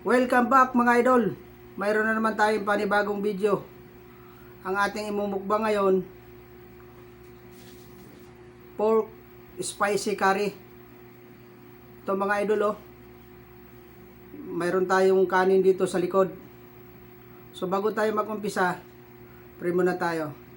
Welcome back, mga idol. Mayroon na naman tayong panibagong video. Ang ating imumukbang ngayon, pork spicy curry. Ito, mga idol, oh. Mayroon tayong kanin dito sa likod. So bago tayo mag-umpisa, pray muna tayo.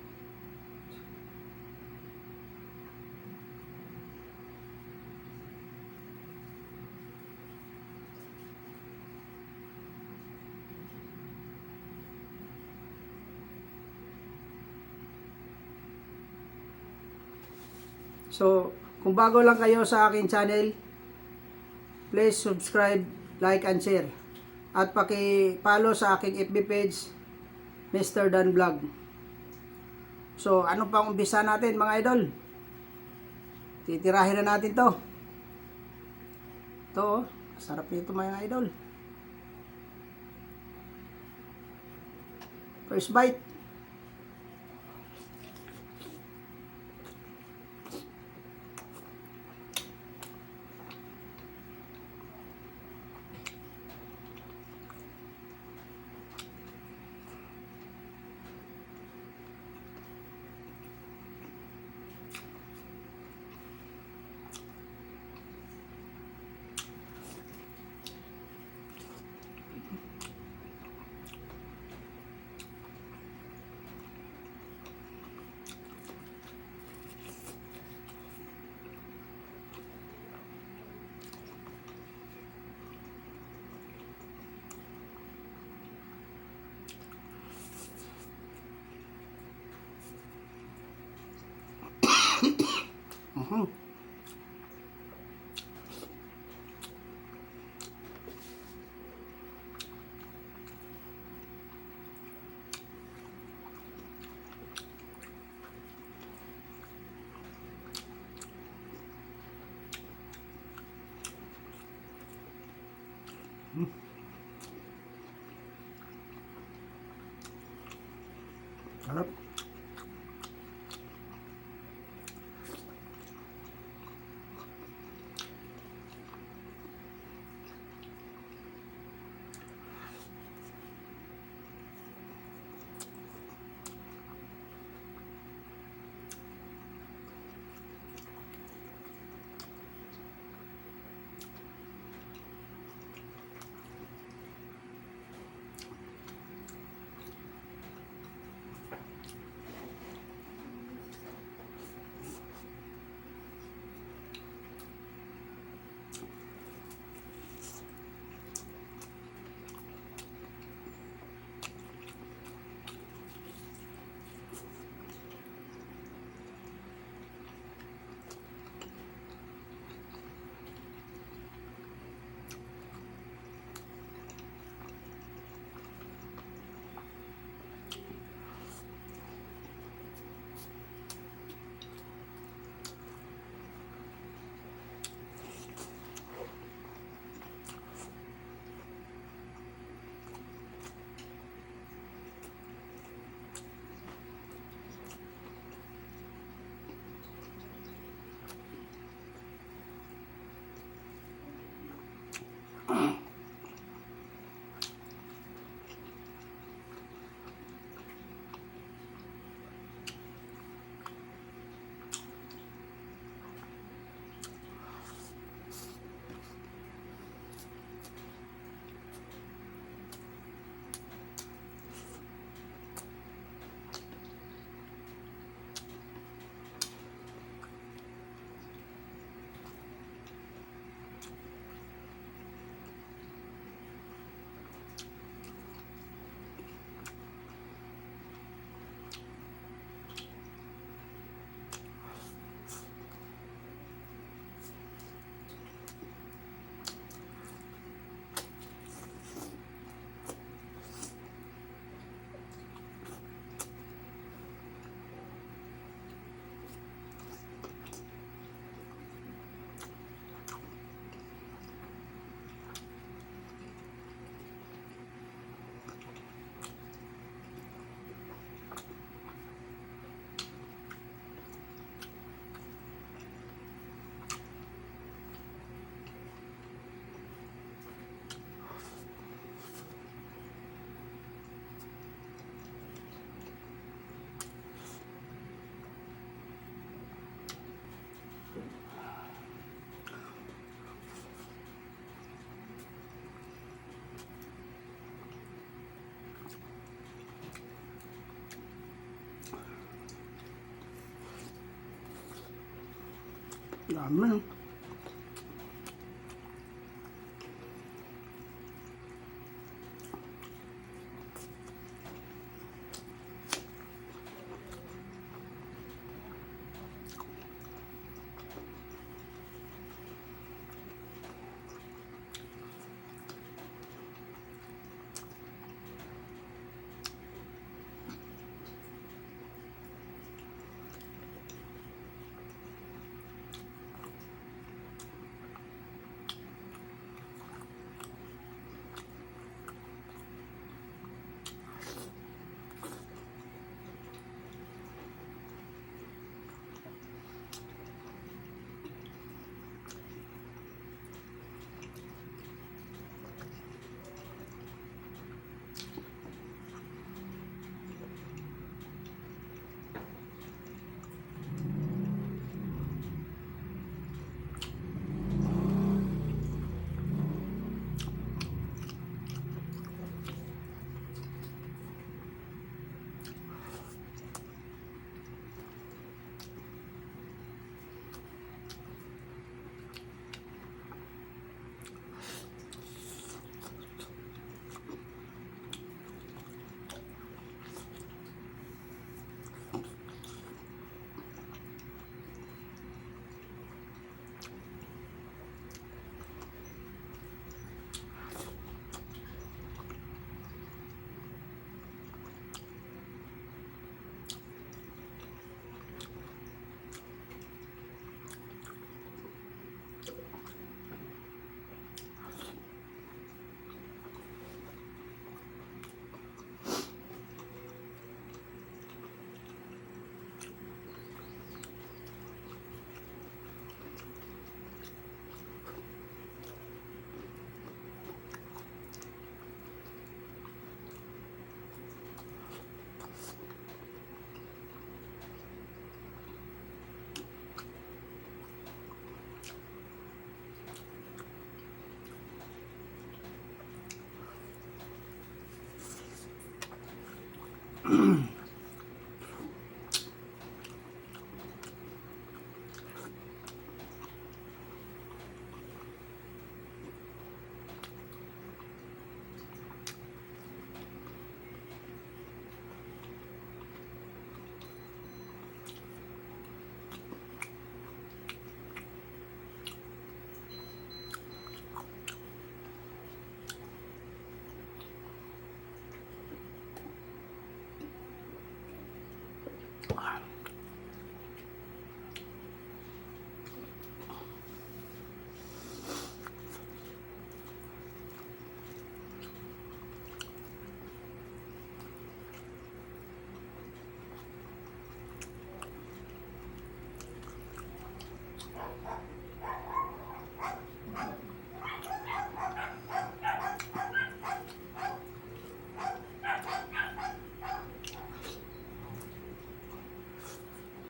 So, kung bago lang kayo sa aking channel, please subscribe, like, and share. At paki-follow sa aking FB page, Mr. Dan Vlog. So, ano pang umpisa natin, mga idol? Titirahin na natin to. Ito, oh, sarap nito, mga idol. First bite. Sarap. Dami.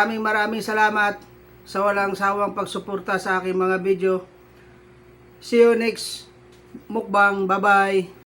Maraming maraming salamat sa walang sawang pagsuporta sa aking mga video. See you next mukbang. Bye-bye.